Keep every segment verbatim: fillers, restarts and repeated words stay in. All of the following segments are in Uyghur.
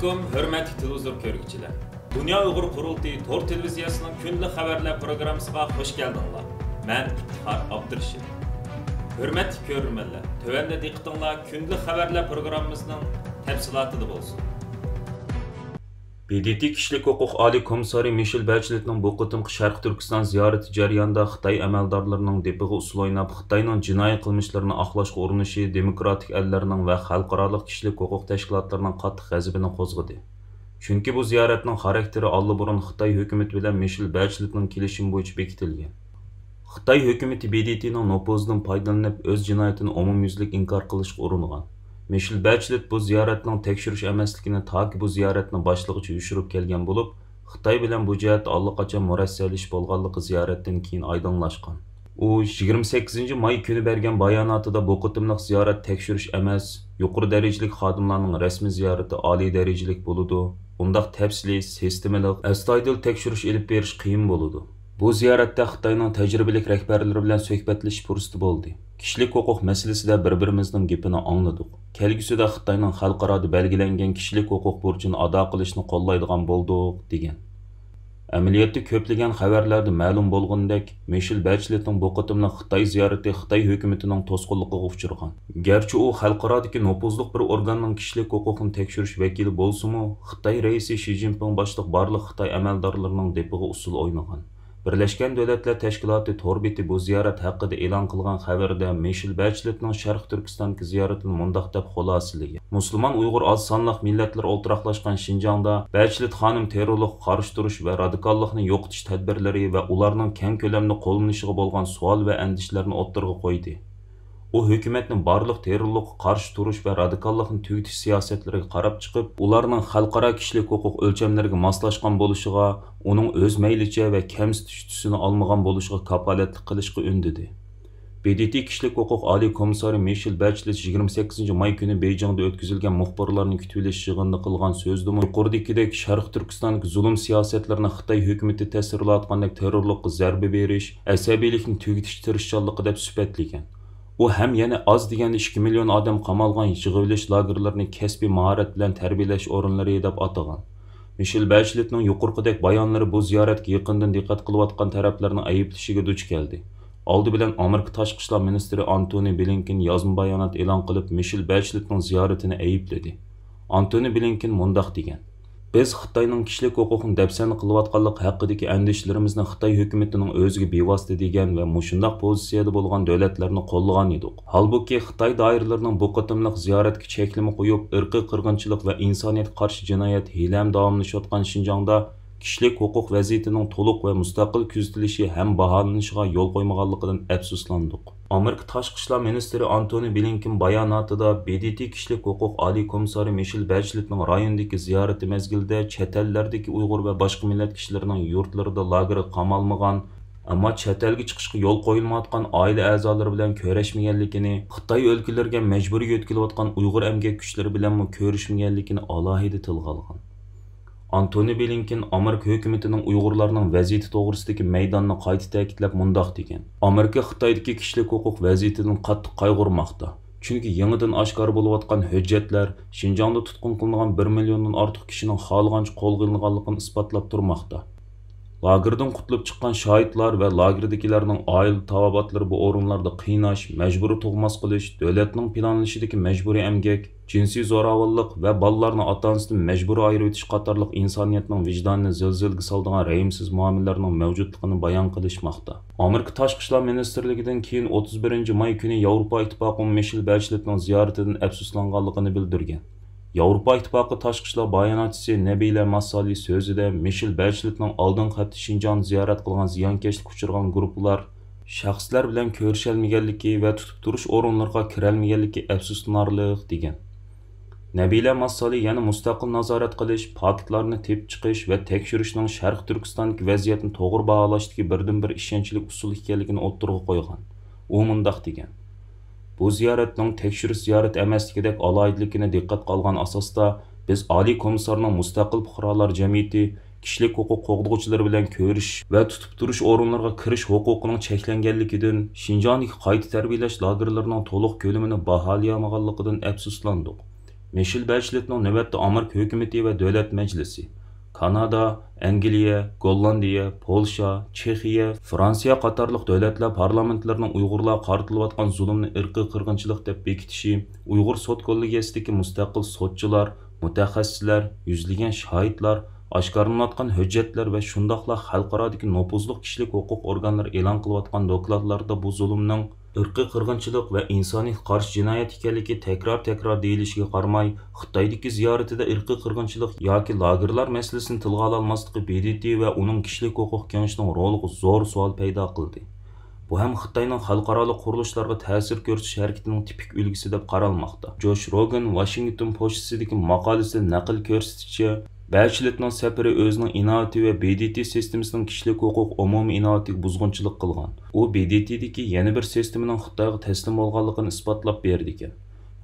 ئەلەيكۇم، ھۆرمەتلىك تېلېۋىزور كۆرگۈچىلەر! دۇنيا ئۇيغۇر قۇرۇلتىيى تور تېلېۋىزىيەسىنىڭ كۈندىلىك خەۋەرلەر پروگراممىسىغا خۇش كەلدىڭلار. مەن ئىپتىخار ئابدۇرېشىت. ھۆرمەتلىك كۆرۈرمەنلەر، تۆۋەندە دىققىتىڭلار كۈندىلىك خەۋەرلەر پروگراممىسىنىڭ تەپسىلاتىدا بولسۇن. ب د ت كىشىلىك ھوقۇق ئالىي كومىسسارى مىشېل بەچلېتنىڭ بۇ قېتىمقى شەرقىي تۈركىستان زىيارىتى جەريانىدا خىتاي ئەمەلدارلىرىنىڭ دېپىغا ئۇسسۇل ئويناپ، خىتاينىڭ جىنايى قىلمىشلىرىنى ئاقلاشقا ئۇرۇنۇشى دېموكراتىك ئەللەرنىڭ ۋە خەلقئارالىق كىشىلىك ھوقۇق تەشكىلاتلىرىنىڭ قاتتىق غەزىپىنى قوزغىدى. چۈنكى بۇ زىيارەتنىڭ خاراكتېرى ئاللىبۇرۇن خىتاي ھۆكۈمىتى بىلەن مىشېل بەچلېتنىڭ كېلىشىمى بويىچە بېكىتىلگەن. خىتاي ھۆكۈمىتى ب د ت نىڭ نوپۇزىدىن پايدىلىنىپ، ئۆز جىنايىتىنى ئومۇميۈزلۈك ئىنكار قىلىشقا ئۇرۇنغان. مىشېل بەچلېت بۇ زىيارەتنىڭ تەكشۈرۈش ئەمەسلىكىنى تاكى بۇ زىيارەتنى باشلىغۇچە يوشۇرۇپ كەلگەن بولۇپ، خىتاي بىلەن بۇ جەھەتتە ئاللىقاچان مۇرەسسەلىشىپ بولغانلىقى زىيارەتتىن كېيىن ئايدىڭلاشقان. ئۇ يىگىرمە سەككىزىنچى ماي كۈنى بەرگەن باياناتىدا، بۇ قېتىملىق زىيارەت تەكشۈرۈش ئەمەس، يۇقىرى دەرىجىلىك خادىملارنىڭ رەسمىي زىيارىتى ئالىي دەرىجىلىك بولىدۇ. ئۇنداق تەپسىلىي، سىستېمىلىق، ئەستايىدىل تەكشۈرۈش ئېلىپ بېرىش قىيىن بولىدۇ. بۇ زىيارەتتە خىتاينىڭ تەجرىبىلىك رەھبەرلىرى بىلەن سۆھبەتلىشىش پۇرسىتى بولدى. كىشىلىك ھوقۇق مەسىلىسىدە بىر-بىرىمىزنىڭ گېپىنى ئاڭلىدۇق. كەلگۈسىدە خىتاينىڭ خەلقئارادا بەلگىلەنگەن كىشىلىك ھوقۇق بۇرچىنى ئادا قىلىشنى قوللايدىغان بولدۇق، دېگەن. ئەمەلىيەتتە كۆپلىگەن خەۋەرلەردە مەلۇم بولغىنىدەك، مىشېل بەچلېتنىڭ بۇ قېتىملىق خىتاي زىيارىتى خىتاي ھۆكۈمىتىنىڭ توسقۇنلۇقىغا ئۇچرىغان. گەرچە ئۇ خەلقئارادىكى نوپۇزلۇق بىر ئورگاننىڭ كىشىلىك ھوقۇقنى تەكشۈرۈش ۋەكىلى بولسىمۇ، خىتاي رەئىسى شى جىنپىڭ باشلىق بارلىق خىتاي ئەمەلدارلىرىنىڭ دېپىغا ئۇسسۇل ئوينىغان. بىرلەشكەن دۆلەتلەر تەشكىلاتى تور بېتى بۇ زىيارەت ھەققىدە ئېلان قىلغان خەۋىرىدە مىشېل بەچلېتنىڭ شەرقىي تۈركىستاندىكى زىيارىتىنى مۇنداق دەپ خۇلاسىلىگەن: مۇسۇلمان ئۇيغۇر ئاز سانلىق مىللەتلەر ئولتۇراقلاشقان شىنجاڭدا بەچلېت خانىم تېررورلۇققا قارشى تۇرۇش ۋە رادىكاللىقنى يوقىتىش تەدبىرلىرى ۋە ئۇلارنىڭ كەڭ كۆلەمدە قوللىنىشىغا بولغان سوئال ۋە ئەندىشىلەرنى ئوتتۇرىغا قويدى. ئۇ ھۆكۈمەتنى بارلىق تېررورلۇققا قارشى تۇرۇش ۋە رادىكاللىقنى تۈگىتىش سىياسەتلىرىگە قاراپ چىقىپ، ئۇلارنىڭ خەلقئارا كىشىلىك ھوقۇق ئۆلچەملىرىگە ماسلاشقان بولۇشىغا، ئۇنىڭ ئۆز مەيلىچە ۋە كەمسىتىش تۈسىنى ئالمىغان بولۇشىغا كاپالەتلىك قىلىشقا ئۈندىدى. ب د ت كىشىلىك ھوقۇق ئالىي كومىسسارى مىشېل بەچلېت يىگىرمە سەككىزىنچى ماي كۈنى بېيجىڭدا ئۆتكۈزۈلگەن مۇخبىرلارنى كۈتۈۋېلىش يىغىنىدا قىلغان سۆزىدىمۇ يۇقىرىدىكىدەك شەرقىي تۈركىستاندىكى زۇلۇم سىياسەتلىرىنى خىتاي ھۆكۈمىتى تەسۋىرلاۋاتقاندەك تېررورلۇققا زەربە بېرىش، ئەسەبىيلىكنى تۈگىتىش تىرىشچانلىقى دەپ سۈپەتلىگەن. ئۇ ھەم يەنە ئاز دېگەندە ئىككى مىليون ئادەم قامالغان يىغىۋېلىش لاگېرلىرىنى كەسپىي ماھارەت بىلەن تەربىيەلەش ئورۇنلىرى دەپ ئاتىغان. مىشېل بەچلېتنىڭ يۇقىرىقىدەك بايانلىرى بۇ زىيارەتكە يېقىندىن دىققەت قىلىۋاتقان تەرەپلەرنىڭ ئەيىبلىشىگە دۇچ كەلدى. ئالدى بىلەن ئامېرىكا تاشقى ئىشلار مىنىستىرى ئانتونى بلىنكېن يازما بايانات ئېلان قىلىپ، مىشېل بەچلېتنىڭ زىيارىتىنى ئەيىبلىدى. ئانتونى بلىنكېن مۇنداق دېگەن: بىز خىتاينىڭ كىشىلىك ھوقۇقنى دەپسەندە قىلىۋاتقانلىقى ھەققىدىكى ئەندىشىلىرىمىزنى خىتاي ھۆكۈمىتىنىڭ ئۆزىگە بىۋاسىتە دېگەن ۋە مۇشۇنداق پوزىتسىيەدە بولغان دۆلەتلەرنى قوللىغان ئىدۇق. ھالبۇكى، خىتاي دائىرىلىرىنىڭ بۇ قېتىملىق زىيارەتكە چەكلىمە قويۇپ، ئىرقىي قىرغىنچىلىق ۋە ئىنسانىيەتكە قارشى جىنايەت ھېلىھەم داۋاملىشىۋاتقان شىنجاڭدا كىشىلىك ھوقۇق ۋەزىيىتىنىڭ تولۇق ۋە مۇستەقىل كۆزىتىلىشى ھەم باھالىنىشىغا يول قويمىغانلىقىدىن ئەپسۇسلاندۇق. ئامېرىكا تاشقى ئىشلار مىنىستىرى ئانتونى بلىنكېن باياناتىدا، ب د ت كىشىلىك ھوقۇق ئالىي كومىسسارى مىشېل بەچلېتنىڭ رايوندىكى زىيارىتى مەزگىلىدە چەت ئەللەردىكى ئۇيغۇر ۋە باشقا مىللەت كىشىلىرىنىڭ يۇرتلىرىدا لاگېرغا قامالمىغان، ئەمما چەت ئەلگە چىقىشقا يول قويۇلمايۋاتقان ئائىلە ئەزالىرى بىلەن كۆرۈشمىگەنلىكىنى، خىتاي ئۆلكىلىرىگە مەجبۇرىي يۆتكىلىۋاتقان ئۇيغۇر ئەمگەك كۈچلىرى بىلەنمۇ كۆرۈشمىگەنلىكىنى ئالاھىدە تىلغا ئالغان. ئانتونى بلىنكېن ئامېرىكا ھۆكۈمىتىنىڭ ئۇيغۇرلارنىڭ ۋەزىيىتى توغرىسىدىكى مەيداننى قايتا تەكىتلەپ مۇنداق دېگەن: ئامېرىكا خىتايدىكى كىشىلىك ھوقۇق ۋەزىيىتىدىن قاتتىق قايغۇرماقتا. چۈنكى يېڭىدىن ئاشكارا بولۇۋاتقان ھۆججەتلەر شىنجاڭدا تۇتقۇن قىلىنغان بىر مىليوندىن ئارتۇق كىشىنىڭ خالىغانچە قولغا ئېلىنغانلىقىنى ئىسپاتلاپ تۇرماقتا. لاگېردىن قۇتۇلۇپ چىققان شاھىتلار ۋە لاگېردىكىلەرنىڭ ئائىلە تاۋابىئاتلىرى بۇ ئورۇنلاردا قىيناش، مەجبۇرىي تۇغماس قىلىش، دۆلەتنىڭ پىلانلىشىدىكى مەجبۇرىي ئەمگەك، جىنسىي زوراۋانلىق ۋە بالىلارنى ئاتا-ئانىسىدىن مەجبۇرىي ئايرىۋېتىش قاتارلىق ئىنسانىيەتنىڭ ۋىجدانىنى زىلزىلىگە سالىدىغان رەھىمسىز مۇئامىلىلەرنىڭ مەۋجۇتلۇقىنى بايان قىلىشماقتا. ئامېرىكا تاشقى ئىشلار مىنىستىرلىكىدىن كېيىن ئوتتۇز بىرىنچى ماي كۈنى ياۋروپا ئىتتىپاقىمۇ مىشېل بەچلېتنىڭ زىيارىتىدىن ئەپسۇسلانغانلىقىنى بىلدۈرگەن. ياۋروپا ئىتتىپاقى تاشقى ئىشلار باياناتچىسى نەبىلە ماسسالى سۆزىدە مىشېل بەچلېتنىڭ ئالدىنقى ھەپتە شىنجاڭدا زىيارەت قىلغان زىيانكەشلىككە ئۇچرىغان گۇرۇپپىلار، شەخسلەر بىلەن كۆرۈشەلمىگەنلىكى ۋە تۇتۇپ تۇرۇش ئورۇنلىرىغا كىرەلمىگەنلىكى ئەپسۇسلىنارلىق، دېگەن. نەبىلە ماسسالى يەنە مۇستەقىل نازارەت قىلىش، پاكىتلارنى تېپىپ چىقىش ۋە تەكشۈرۈشنىڭ شەرقىي تۈركىستاندىكى ۋەزىيەتنى توغرا باھالاشتىكى بىردىنبىر ئىشەنچلىك ئۇسۇل ئىكەنلىكىنى ئوتتۇرىغا قويغان. ئۇ مۇنداق دېگەن: بۇ زىيارەتنىڭ تەكشۈرۈش زىيارىتى ئەمەسلىكىدەك ئالاھىدىلىكىنى دىققەتكە ئالغان ئاساستا، بىز ئالىي كومىسسارنىڭ مۇستەقىل پۇقرالار جەمئىيىتى، كىشىلىك ھوقۇق قوغدىغۇچىلىرى بىلەن كۆرۈشۈش ۋە تۇتۇپ تۇرۇش ئورۇنلىرىغا كىرىش ھوقۇقىنىڭ چەكلەنگەنلىكىدىن، شىنجاڭدىكى قايتا تەربىيەلەش لاگېرلىرىنىڭ تولۇق كۆلىمىنى باھالىيالمىغانلىقىدىن ئەپسۇسلاندۇق. مىشېل بەچلېتنىڭ نۆۋەتتە ئامېرىكا ھۆكۈمىتى ۋە دۆلەت مەجلىسى، كانادا، ئەنگلىيە، گوللاندىيە، پولشا، چېخىيە، فرانسىيە قاتارلىق دۆلەتلەر پارلامېنتلىرىنىڭ ئۇيغۇرلارغا قارىتىلىۋاتقان زۇلۇمنى ئىرقىي قىرغىنچىلىق دەپ بېكىتىشى، ئۇيغۇر سوت كوللېگىيەسىدىكى مۇستەقىل سوتچىلار، مۇتەخەسسىسلەر، يۈزلىگەن شاھىتلار، ئاشكارىلىنىۋاتقان ھۆججەتلەر ۋە شۇنداقلا خەلقئارادىكى نوپۇزلۇق كىشىلىك ھوقۇق ئورگانلىرى ئېلان قىلىۋاتقان دوكلاتلاردا بۇ زۇلۇمنىڭ ئىرقىي قىرغىنچىلىق ۋە ئىنسانىيەتكە قارشى جىنايەت ئىكەنلىكى تەكرار-تەكرار دېيىلىشىگە قارىماي، خىتايدىكى زىيارىتىدە ئىرقىي قىرغىنچىلىق ياكى لاگېرلار مەسىلىسىنى تىلغا ئالالماسلىقى ب د ت ۋە ئۇنىڭ كىشىلىك ھوقۇق كېڭىشىنىڭ رولىغا زور سوئال پەيدا قىلدى. بۇ ھەم خىتاينىڭ خەلقئارالىق قۇرۇلۇشلارغا تەسىر كۆرسىتىش ھەرىكىتىنىڭ تىپىك ئۈلگىسى دەپ قارالماقتا. جوش روگان ۋاشىنگتون پوچتىسىدىكى ماقالىسىدە نەقىل كۆرسىتىشىچە، بەچلېتنىڭ سەپىرى ئۆزىنىڭ ئىناۋىتى ۋە ب د ت سىستېمىسىنىڭ كىشىلىك ھوقۇق ئومۇمىي ئىناۋىتىگە بۇزغۇنچىلىق قىلغان. ئۇ ب د ت دىكى يەنە بىر سىستېمىنىڭ خىتايغا تەسلىم بولغانلىقىنى ئىسپاتلاپ بېرىدىكەن.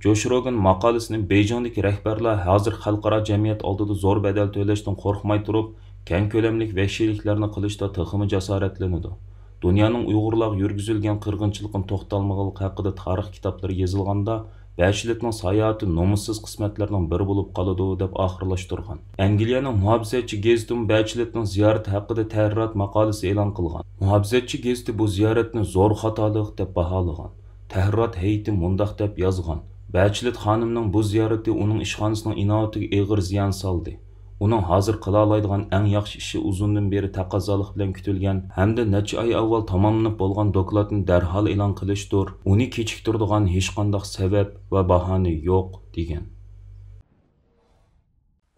جوش روگان ماقالىسىنى بېيجىڭدىكى رەھبەرلەر ھازىر خەلقئارا جەمئىيەت ئالدىدا زور بەدەل تۆلەشتىن قورقماي تۇرۇپ، كەڭ كۆلەملىك ۋەھشىيلىكلەرنى قىلىشتا تېخىمۇ جاسارەتلىنىدۇ. دۇنيانىڭ ئۇيغۇرلارغا يۈرگۈزۈلگەن قىرغىنچىلىقىنى توختالمىغانلىقى ھەققىدە تارىخ كىتابلىرى يېزىلغاندا، بەچلېتنىڭ ساياھىتى نومۇسسىز قىسمەتلەرنىڭ بىرى بولۇپ قالىدۇ، دەپ ئاخىرلاشتۇرغان. ئەنگلىيەنىڭ مۇھاپىزەتچى گېزىتىمۇ بەچلېتنىڭ زىيارىتى ھەققىدە تەھرىرات ماقالىسى ئېلان قىلغان. مۇھاپىزەتچى گېزىتى بۇ زىيارەتنى زور خاتالىق دەپ باھالىغان. تەھرىرات ھەيئىتى مۇنداق دەپ يازغان: بەچلېت خانىمنىڭ بۇ زىيارىتى ئۇنىڭ ئىشخانىسىنىڭ ئىناۋىتىگە ئېغىر زىيان سالدى. ئۇنىڭ ھازىر قىلالايدىغان ئەڭ ياخشى ئىشى ئۇزۇندىن بېرى تەقەززالىق بىلەن كۈتۈلگەن ھەمدە نەچچە ئاي ئاۋۋال تاماملىنىپ بولغان دوكلاتنى دەرھال ئېلان قىلىشتۇر. ئۇنى كېچىكتۈرىدىغان ھېچقانداق سەۋەب ۋە باھانە يوق، دېگەن.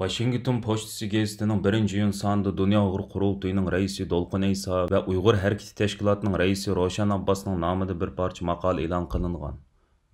ۋاشىنگتون پوچتىسى گېزىتىنىڭ بىرىنچى ئىيۇن سانىدا دۇنيا ئۇيغۇر قۇرۇلتىيىنىڭ رەئىسى دولقۇن ئەيسا ۋە ئۇيغۇر ھەرىكىتى تەشكىلاتىنىڭ رەئىسى روشەن ئابباسنىڭ نامىدا بىر پارچە ماقالە ئېلان قىلىنغان.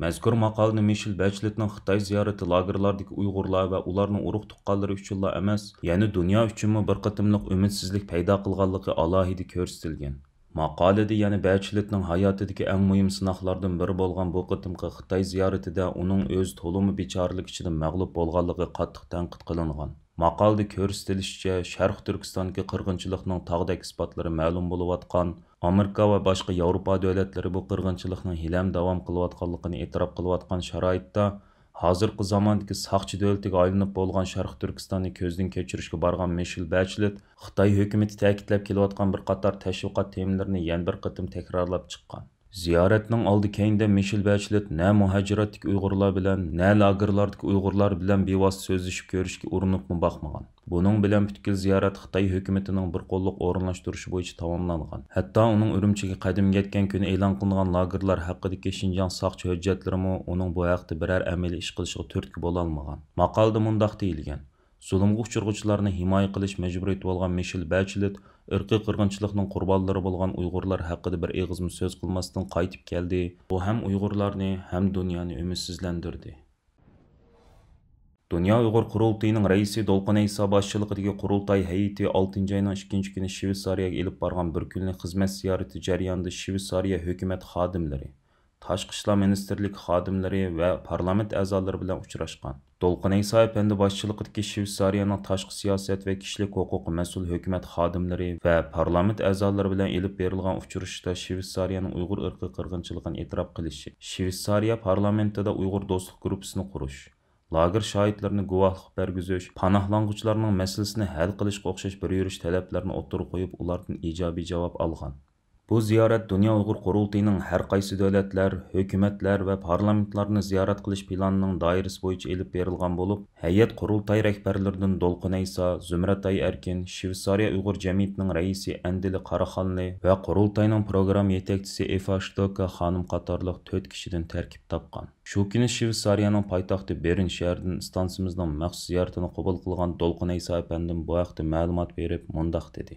مەزكۇر ماقالىدە مىشېل بەچلېتنىڭ خىتاي زىيارىتى لاگېرلاردىكى ئۇيغۇرلار ۋە ئۇلارنىڭ ئۇرۇق تۇغقانلىرى ئۈچۈنلا ئەمەس، يەنە دۇنيا ئۈچۈنمۇ بىر قېتىملىق ئۈمىدسىزلىك پەيدا قىلغانلىقى ئالاھىدە كۆرسىتىلگەن. ماقالىدە يەنە بەچلېتنىڭ ھاياتىدىكى ئەڭ مۇھىم سىناقلاردىن بىرى بولغان بۇ قېتىمقى خىتاي زىيارىتىدە ئۇنىڭ ئۆزى تولىمۇ بىچارىلىك ئىچىدە مەغلۇپ بولغانلىقى قاتتىق تەنقىد قىلىنغان. ماقالىدە كۆرسىتىلىشىچە، شەرقىي تۈركىستاندىكى قىرغىنچىلىقنىڭ تاغدەك ئىسپاتلىرى مەلۇم بولۇۋاتقان، ئامېرىكا ۋە باشقا ياۋروپا دۆلەتلىرى بۇ قىرغىنچىلىقنىڭ ھېلىھەم داۋام قىلىۋاتقانلىقىنى ئېتىراپ قىلىۋاتقان شارائىتتا، ھازىرقى زاماندىكى ساقچى دۆلىتىگە ئايلىنىپ بولغان شەرقىي تۈركىستاننى كۆزدىن كەچۈرۈشكە بارغان مىشېل بەچلېت خىتاي ھۆكۈمىتى تەكىتلەپ كېلىۋاتقان بىر قاتار تەشۋىقات تېمىلىرىنى يەنە بىر قېتىم تەكرارلاپ چىققان. زىيارەتنىڭ ئالدى كەينىدە مىشېل بەچلېت نە مۇھاجىراتتىكى ئۇيغۇرلار بىلەن، نە لاگېرلاردىكى ئۇيغۇرلار بىلەن بىۋاسىتە سۆزلىشىپ كۆرۈشكە ئۇرۇنۇپمۇ باقمىغان. بۇنىڭ بىلەن پۈتكۈل زىيارەت خىتاي ھۆكۈمىتىنىڭ بىر قوللۇق ئورۇنلاشتۇرۇشى بويىچە تاماملانغان. ھەتتا ئۇنىڭ ئۈرۈمچىگە قەدىمى يەتكەن كۈنى ئېلان قىلىنغان لاگېرلار ھەققىدىكى شىنجاڭ ساقچى ھۆججەتلىرىمۇ ئۇنىڭ بۇ ھەقتە بىرەر ئەمەلىي ئىش قىلىشىغا تۈرتكە بولالمىغان. ماقالىدە مۇنداق دېيىلگەن: زۇلۇمغا ئۇچرىغۇچىلارنى ھىمايە قىلىش مەجبۇرىيىتى بولغان مىشېل بەچلېت ئىرقىي قىرغىنچىلىقنىڭ قۇربانلىرى بولغان ئۇيغۇرلار ھەققىدە بىر ئېغىزمۇ سۆز قىلماستىن قايتىپ كەلدى. بۇ ھەم ئۇيغۇرلارنى، ھەم دۇنيانى ئۈمىدسىزلەندۈردى. دۇنيا ئۇيغۇر قۇرۇلتىيىنىڭ رەئىسى دولقۇن ئەيسا باشچىلىقىدىكى قۇرۇلتاي ھەيئىتى ئالتىنچى ئاينىڭ ئىككىنچى كۈنى شۋېتسارىيەگە ئېلىپ بارغان بىر كۈنلۈك خىزمەت زىيارىتى جەريانىدا شۋېتسارىيە ھۆكۈمەت خادىملىرى، تاشقى ئىشلار مىنىستىرلىكى خادىملىرى ۋە پارلامېنت ئەزالىرى بىلەن ئۇچراشقان. دولقۇن ئەيسا ئەپەندى باشچىلىقىدىكى شۋېتسارىيەنىڭ تاشقى سىياسەت ۋە كىشىلىك ھوقۇققا مەسئۇل ھۆكۈمەت خادىملىرى ۋە پارلامېنت ئەزالىرى بىلەن ئېلىپ بېرىلغان ئۇچرىشىشتا شۋېتسارىيەنىڭ ئۇيغۇر ئىرقىي قىرغىنچىلىقىنى ئېتىراپ قىلىشى، شۋېتسارىيە پارلامېنتىدا ئۇيغۇر دوستلۇق گۇرۇپپىسىنى قۇرۇش، لاگېر شاھىتلىرىنى گۇۋاھلىق بەرگۈزۈش، پاناھلانغۇچىلارنىڭ مەسىلىسىنى ھەل قىلىشقا ئوخشاش بىر يۈرۈش تەلەپلەرنى ئوتتۇرىغا قويۇپ، ئۇلاردىن ئىجابىي جاۋاب ئالغان. بۇ زىيارەت دۇنيا ئۇيغۇر قۇرۇلتىيىنىڭ ھەر قايسى دۆلەتلەر، ھۆكۈمەتلەر ۋە پارلامېنتلارنى زىيارەت قىلىش پىلانىنىڭ دائىرىسى بويىچە ئېلىپ بېرىلغان بولۇپ، ھەيئەت قۇرۇلتاي رەھبەرلىرىدىن دولقۇن ئەيسا، زۇمرەت ئاي ئەركىن، شۋېتسارىيە ئۇيغۇر جەمئىيىتىنىڭ رەئىسى ئەندىلى قاراخانلى ۋە قۇرۇلتاينىڭ پروگرامما يېتەكچىسى ئېفا شتوكا خانىم قاتارلىق تۆت كىشىدىن تەركىب تاپقان. شۇ كۈنى شۋېتسارىيەنىڭ پايتەختى بېرن شەھىرىدىن ئىستانسىمىزنىڭ مەخسۇس زىيارىتىنى قوبۇل قىلغان دولقۇن ئەيسا ئەپەندىم بۇ ھەقتە مەلۇمات بېرىپ مۇنداق دېدى.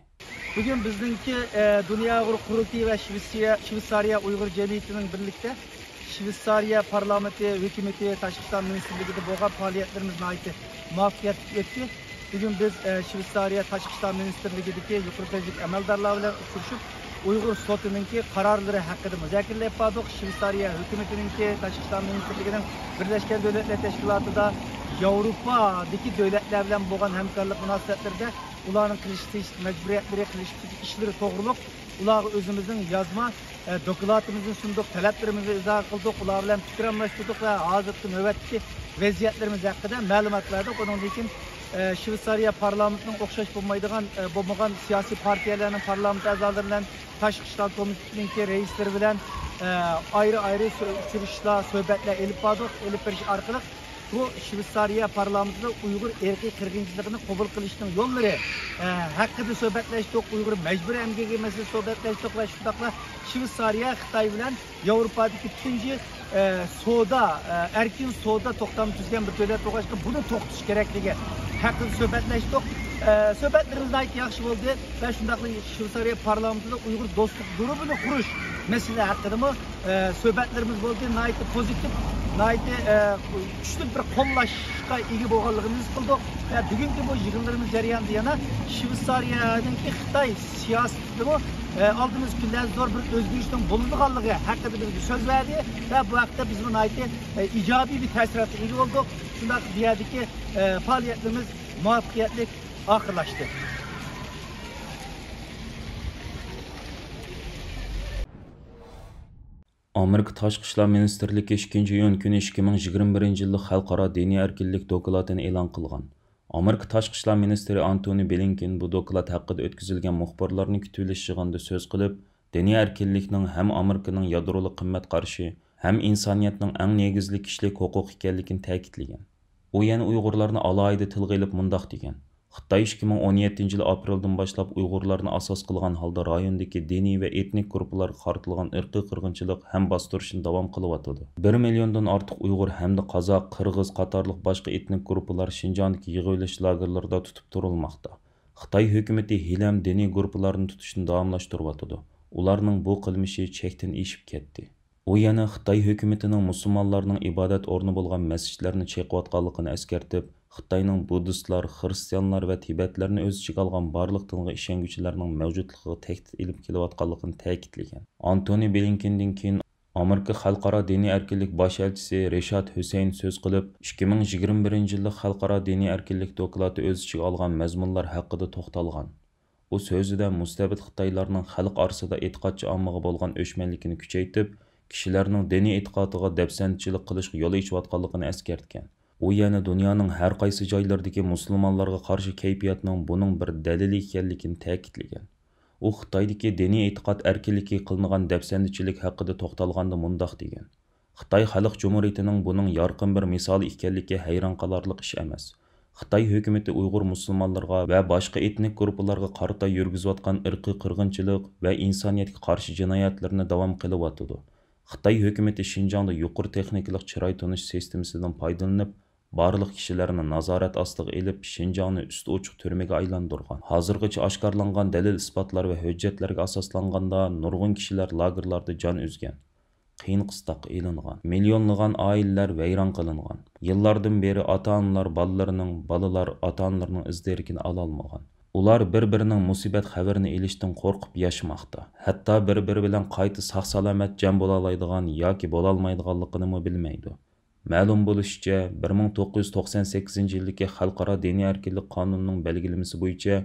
بۈگۈن بىزنىڭكى، ئە، دۇنيا ئۇيغۇر قۇرۇلتىيى ۋە شۋېتسىيە-، شۋېتسارىيە ئۇيغۇر جەمئىيىتىنىڭ بىرلىكتە شۋېتسارىيە پارلامېنتى، ھۆكۈمىتى، تاشقى ئىشلار مىنىستىرلىكىدا بولغان پائالىيەتلىرىمىز ناھايىتى مۇۋەپپەقىيەتلىك ئۆتتى. بۈگۈن بىز، ئە، شۋېتسارىيە تاشقى ئىشلار مىنىستىرلىكىدىكى يۇقىرى دەرىجىلىك ئەمەلدارلار بىلەن ئۇچرىشىپ، ئۇيغۇر سوتىنىڭكى قارارلىرى ھەققىدە مۇزاكىرىلەپ باردۇق. شۋېتسارىيە ھۆكۈمىتىنىڭكى، تاشقى ئىشلار مىنىستىرلىكىنىڭ بىرلەشكەن دۆلەتلەر تەشكىلاتىدا ياۋروپادىكى دۆلەتلەر بىلەن بولغان ھەمكارلىق مۇناسىۋەتلىرىدە ئۇلارنىڭ قىلىشقا تېگىشلىك مەجبۇرىيەتلىرى، قىلىشقا تېگىشلىك ئىشلىرى توغرۇلۇق ئۇلارغا ئۆزىمىزنىڭ يازما، ئە، دوكلاتىمىزنى سۇندۇق، تەلەپلىرىمىزنى ئىزاھ قىلدۇق، ئۇلار بىلەن پىكىر ئالماشتۇردۇق ۋە ھازىرقى نۆۋەتتىكى ۋەزىيەتلىرىمىز ھەققىدە مەلۇمات بەردۇق. ئۇنىڭدىن كېيىن، ئە، شۋېتسارىيە پارلامېنتىنىڭ ئوخشاش بولمايدىغان، ئە، بولمىغان سىياسىي پارتىيەلەرنىڭ پارلامېنت ئەزالىرى بىلەن، تاشقى ئىشلار كومىتېتىنىڭكى رەئىسلىرى بىلەن، ئە، ئايرى-ئايرى سۆ-، ئۇچرىشىشلار، سۆھبەتلەر ئېلىپ باردۇق. ئېلىپ بېرىش ئارقىلىق بۇ شۋېتسارىيە پارلامېنتىدا ئۇيغۇر ئىرقىي قىرغىنچىلىقىنى قوبۇل قىلىشنىڭ يوللىرى، ئە، ھەققىدە سۆھبەتلەشتۇق، ئۇيغۇر مەجبۇرىي ئەمگىكى مەسىلىسى سۆھبەتلەشتۇق ۋە شۇنداقلا شۋېتسارىيە خىتاي بىلەن ياۋروپادىكى تۇنجى، ئە، سودا، ئە، ئەركىن سودا توختامى تۈزگەن بىر دۆلەت بولغاچقا، بۇنى توختىتىش كېرەكلىكى ھەققىدە سۆھبەتلەشتۇق. ئە، سۆھبەتلىرىمىز ناھايىتى ياخشى بولدى ۋە شۇنداقلا شۋېتسارىيە پارلامېنتىدا ئۇيغۇر دوستلۇق گۇرۇپپىنى قۇرۇش مەسىلە ھەققىدىمۇ ئە، سۆھبەتلىرىمىز بولدى. ناھايىتى پوزىتىپ، ناھايىتى، ئە، كۈچلۈك بىر قوللاشقا ئىگە بولغانلىقىنى ھېس قىلدۇق. ۋە بۈگۈنكى بۇ يىغىنلىرىمىز جەريانىدا يەنە شۋېتسارىيەنىڭكى خىتاي سىياسىتىدىمۇ، ئە، ئالدىمىزدىكى كۈنلەردە زور بىر ئۆزگىرىشنىڭ بولىدىغانلىقى ھەققىدە بىزگە سۆز بەردى. ۋە بۇ ھەقتە بىزمۇ ناھايىتى، ئە، ئىجابىي بىر تەسىراتقا ئىگە بولدۇق. شۇنداق بۇ يەردىكى، ئە، پائالىيەتلىرىمىز مۇۋەپپەقىيەتلىك ئاخىرلاشتى. ئامېرىكا تاشقى ئىشلار مىنىستىرلىكى ئىككىنچى ئىيۇن كۈنى ئىككى مىڭ يىگىرمە بىرىنچى يىللىق خەلقئارا دىنىي ئەركىنلىك دوكلاتىنى ئېلان قىلغان. ئامېرىكا تاشقى ئىشلار مىنىستىرى ئانتونى بلىنكېن بۇ دوكلات ھەققىدە ئۆتكۈزۈلگەن مۇخبىرلارنى كۈتۈۋېلىش يىغىنىدا سۆز قىلىپ، دىنىي ئەركىنلىكنىڭ ھەم ئامېرىكىنىڭ يادرولۇق قىممەت قارىشى، ھەم ئىنسانىيەتنىڭ ئەڭ نېگىزلىك كىشىلىك ھوقۇقى ئىكەنلىكىنى تەكىتلىگەن. ئۇ يەنە ئۇيغۇرلارنى ئالاھىدە تىلغا ئېلىپ مۇنداق دېگەن: خىتاي ئىككى مىڭ ئون يەتتىنچى يىلى ئاپرېلدىن باشلاپ ئۇيغۇرلارنى ئاساس قىلغان ھالدا رايوندىكى دىنىي ۋە ئېتنىك گۇرۇپپىلارغا قارىتىلغان ئىرقىي قىرغىنچىلىق ھەم باستۇرۇشنى داۋام قىلىۋاتىدۇ. بىر مىليوندىن ئارتۇق ئۇيغۇر ھەمدە قازاق، قىرغىز قاتارلىق باشقا ئېتنىك گۇرۇپپىلار شىنجاڭدىكى يىغىۋېلىش لاگېرلىرىدا تۇتۇپ تۇرۇلماقتا. خىتاي ھۆكۈمىتى ھېلىھەم دىنىي گۇرۇپپىلارنى تۇتۇشنى داۋاملاشتۇرۇۋاتىدۇ. ئۇلارنىڭ بۇ قىلمىشى چەكتىن ئېشىپ كەتتى. ئۇ يەنە خىتاي ھۆكۈمىتىنىڭ مۇسۇلمانلارنىڭ ئىبادەت ئورنى بولغان مەسچىتلەرنى چېقىۋاتقانلىقىنى ئەسكەرتىپ، خىتاينىڭ بۇددىستلار، خىرىستىيانلار ۋە تىبەتلەرنى ئۆز ئىچىگە ئالغان بارلىق دىنغا ئىشەنگۈچىلەرنىڭ مەۋجۇتلۇقىغا تەھدىت ئېلىپ كېلىۋاتقانلىقىنى تەكىتلىگەن. ئانتونى بلىنكېندىن كېيىن ئامېرىكا خەلقئارا دىنىي ئەركىنلىك باش ئەلچىسى رىشارد ھۈسەيىن سۆز قىلىپ، ئىككى مىڭ يىگىرمە بىرىنچى يىللىق خەلقئارا دىنىي ئەركىنلىك دوكلاتى ئۆز ئىچىگە ئالغان مەزمۇنلار ھەققىدە توختالغان. ئۇ سۆزىدە مۇستەبىت خىتايلارنىڭ خەلق ئارىسىدا ئېتىقادچى ئاممىغا بولغان ئۆچمەنلىكىنى كۈچەيتىپ، كىشىلەرنىڭ دىنىي ئېتىقادىغا دەپسەندىچىلىك قىلىشقا يول ئېچىۋاتقانلىقىنى ئەسكەرتكەن. ئۇ يەنە دۇنيانىڭ ھەر قايسى جايلىرىدىكى مۇسۇلمانلارغا قارشى كەيپىياتنىڭ بۇنىڭ بىر دەلىلى ئىكەنلىكىنى تەكىتلىگەن. ئۇ خىتايدىكى دىنىي ئېتىقاد ئەركىنلىكىگە قىلىنغان دەپسەندىچىلىك ھەققىدە توختالغاندا مۇنداق دېگەن: خىتاي خەلق جۇمھۇرىيىتىنىڭ بۇنىڭ يارقىن بىر مىسالى ئىكەنلىكى ھەيران قالارلىق ئىش ئەمەس. خىتاي ھۆكۈمىتى ئۇيغۇر مۇسۇلمانلىرىغا ۋە باشقا ئېتنىك گۇرۇپپىلارغا قارىتا يۈرگۈزۈۋاتقان ئىرقىي قىرغىنچىلىق ۋە ئىنسانىيەتكە قارشى جىنايەتلىرىنى داۋام قىلىۋاتىدۇ. خىتاي ھۆكۈمىتى شىنجاڭدا يۇقىرى تېخنىكىلىق چىراي تونۇش سىستېمىسىدىن پايدىلىنىپ، بارلىق كىشىلەرنى نازارەت ئاستىغا ئېلىپ، شىنجاڭنى ئۈستى ئوچۇق تۈرمىگە ئايلاندۇرغان. ھازىرغىچە ئاشكارىلانغان دەلىل-ئىسپاتلار ۋە ھۆججەتلەرگە ئاساسلانغاندا، نۇرغۇن كىشىلەر لاگېرلاردا جان ئۈزگەن، قىيىن قىستاققا ئېلىنغان. مىليونلىغان ئائىلىلەر ۋەيران قىلىنغان. يىللاردىن بېرى ئاتا-ئانىلار بالىلىرىنىڭ، بالىلار ئاتا-ئانىلىرىنىڭ ئىز-دېرىكىنى ئالالمىغان. ئۇلار بىر-بىرىنىڭ مۇسىبەت خەۋىرىنى ئېلىشتىن قورقۇپ ياشىماقتا. ھەتتا بىر-بىرى بىلەن قايتا ساق-سالامەت جەم بولالايدىغان ياكى بولالمايدىغانلىقىنىمۇ بىلمەيدۇ. مەلۇم بولۇشىچە، بىر مىڭ توققۇز يۈز توقسان سەككىزىنچى يىلدىكى خەلقئارا دىنىي ئەركىنلىك قانۇنىنىڭ بەلگىلىمىسى بويىچە،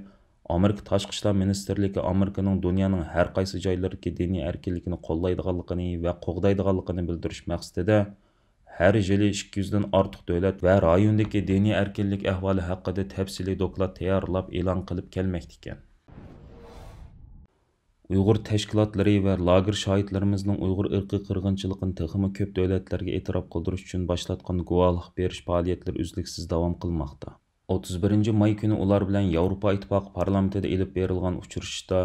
ئامېرىكا تاشقى ئىشلار مىنىستىرلىكى ئامېرىكىنىڭ دۇنيانىڭ ھەر قايسى جايلىرىدىكى دىنىي ئەركىنلىكنى قوللايدىغانلىقىنى ۋە قوغدايدىغانلىقىنى بىلدۈرۈش مەقسىتىدە، ھەر يىلى ئىككى يۈزدىن ئارتۇق دۆلەت ۋە رايوندىكى دىنىي ئەركىنلىك ئەھۋالى ھەققىدە تەپسىلىي دوكلات تەييارلاپ ئېلان قىلىپ كەلمەكتىكەن. ئۇيغۇر تەشكىلاتلىرى ۋە لاگېر شاھىتلىرىمىزنىڭ ئۇيغۇر ئىرقىي قىرغىنچىلىقىنى تېخىمۇ كۆپ دۆلەتلەرگە ئېتىراپ قىلدۇرۇش ئۈچۈن باشلاتقان گۇۋاھلىق بېرىش پائالىيەتلىرى ئۈزلۈكسىز داۋام قىلماقتا. ئوتتۇز بىرىنچى ماي كۈنى ئۇلار بىلەن ياۋروپا ئىتتىپاقى پارلامېنتىدا ئېلىپ بېرىلغان ئۇچرىشىشتا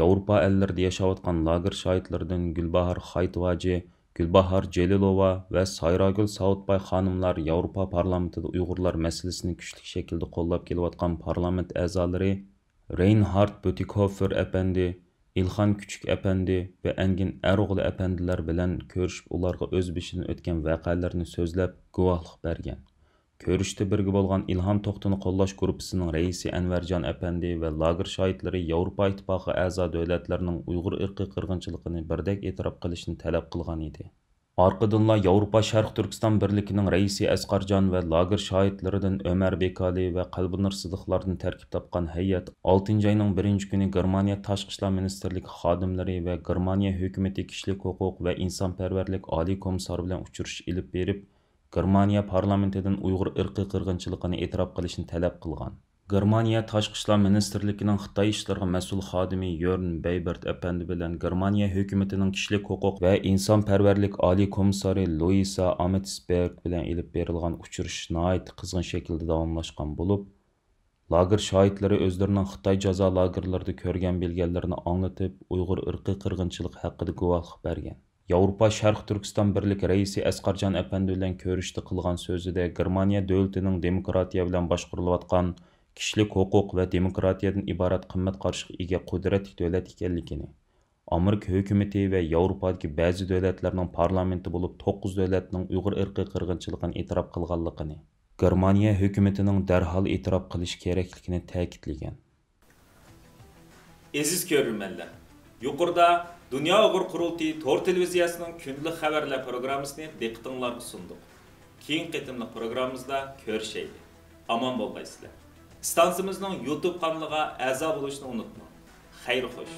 ياۋروپا ئەللىرىدە ياۋروپا ئەللىرىدە ياشاۋاتقان لاگېر شاھىتلىرىدىن گۈلباھار خايتىۋاجى، گۈلباھار جېلىلوۋا ۋە سايراگۈل ساۋۇتباي خانىملار ياۋروپا پارلامېنتىدا ئۇيغۇرلار مەسىلىسىنى كۈچلۈك شەكىلدە قوللاپ كېلىۋاتقان پارلامېنت ئەزالىرى رېينھارد بۈتىكوفېر ئەپەندى، ئىلخان كۈچۈك ئەپەندى ۋە ئەنگىن ئەرئوغلى ئەپەندىلەر بىلەن كۆرۈشۈپ، ئۇلارغا ئۆز بېشىدىن ئۆتكەن ۋەقەلەرنى سۆزلەپ، گۇۋاھلىق بەرگەن. كۆرۈشۈشتە بىرگە بولغان ئىلھام توختىنى قوللاش گۇرۇپپىسىنىڭ رەئىسى ئەنۋەرجان ئەپەندى ۋە لاگېر شاھىتلىرى ياۋروپا ئىتتىپاقىغا ئەزا دۆلەتلەرنىڭ ئۇيغۇر ئىرقىي قىرغىنچىلىقىنى بىردەك ئېتىراپ قىلىشنى تەلەپ قىلغان ئىدى. ئارقىدىنلا ياۋروپا شەرق تۈركىستان بىرلىكىنىڭ رەئىسى ئەسقەرجان ۋە لاگېر شاھىتلىرىدىن ئۆمەر بېكالى ۋە قەلبىنۇر سىدىقلاردىن تەركىب تاپقان ھەيئەت ئالتىنچى ئاينىڭ بىرىنچى كۈنى گېرمانىيە تاشقى ئىشلار مىنىستىرلىكى خادىملىرى ۋە گېرمانىيە ھۆكۈمىتى كىشىلىك ھوقۇق ۋە ئىنسانپەرۋەرلىك ئالىي كومىسسارى بىلەن ئۇچرىشىش ئېلىپ بېرىپ، گېرمانىيە پارلامېنتىدىن ئۇيغۇر ئىرقىي قىرغىنچىلىقىنى ئېتىراپ قىلىشنى تەلەپ قىلغان. گېرمانىيە تاشقى ئىشلار مىنىستىرلىكىنىڭ خىتاي ئىشلىرىغا مەسئۇل خادىمى يۆرن بەيبېرت ئەپەندى بىلەن گېرمانىيە ھۆكۈمىتىنىڭ كىشىلىك ھوقۇق ۋە ئىنسانپەرۋەرلىك ئالىي كومىسسارى لۇئىسا ئامېتسبېرگ بىلەن ئېلىپ بېرىلغان ئۇچرىشىش ناھايىتى قىزغىن شەكىلدە داۋاملاشقان بولۇپ، لاگېر شاھىتلىرى ئۆزلىرىنىڭ خىتاي جازا لاگېرلىرىدا كۆرگەن بىلگەنلىرىنى ئاڭلىتىپ، ئۇيغۇر ئىرقىي قىرغىنچىلىقى ھەققىدە گۇۋاھلىق بەرگەن. ياۋروپا شەرق تۈركىستان بىرلىكى رەئىسى ئەسقەرجان ئەپەندى بىلەن كۆرۈشۈشتە قىلغان سۆزىدە، گېرمانىيە دۆلىتىنىڭ دېموكراتىيە بىلەن باشقۇرۇلۇۋاتقان كىشىلىك ھوقۇق ۋە دېموكراتىيەدىن ئىبارەت قىممەت قارىشىغا ئىگە قۇدرەتلىك دۆلەت ئىكەنلىكىنى، ئامېرىكا ھۆكۈمىتى ۋە ياۋروپادىكى بەزى دۆلەتلەرنىڭ پارلامېنتى بولۇپ توققۇز دۆلەتنىڭ ئۇيغۇر ئىرقىي قىرغىنچىلىقىنى ئېتىراپ قىلغانلىقىنى، گېرمانىيە ھۆكۈمىتىنىڭ دەرھال ئېتىراپ قىلىشى كېرەكلىكىنى تەكىتلىگەن. ئەزىز كۆرۈرمەنلەر، يۇقىرىدا دۇنيا ئۇيغۇر قۇرۇلتىيى تور تېلېۋىزىيەسىنىڭ كۈندىلىك خەۋەرلەر پروگراممىسىنى دىققىتىڭلارغا سۇندۇق. كېيىنكى قېتىملىق پروگراممىمىزدا كۆرۈشەيلى. ئامان بولغايسىلەر. ئىستانسىمىزنىڭ يۇتۇب قانىلىغا ئەزا بولۇشنى ئۇنتۇماڭ. خەير خوش.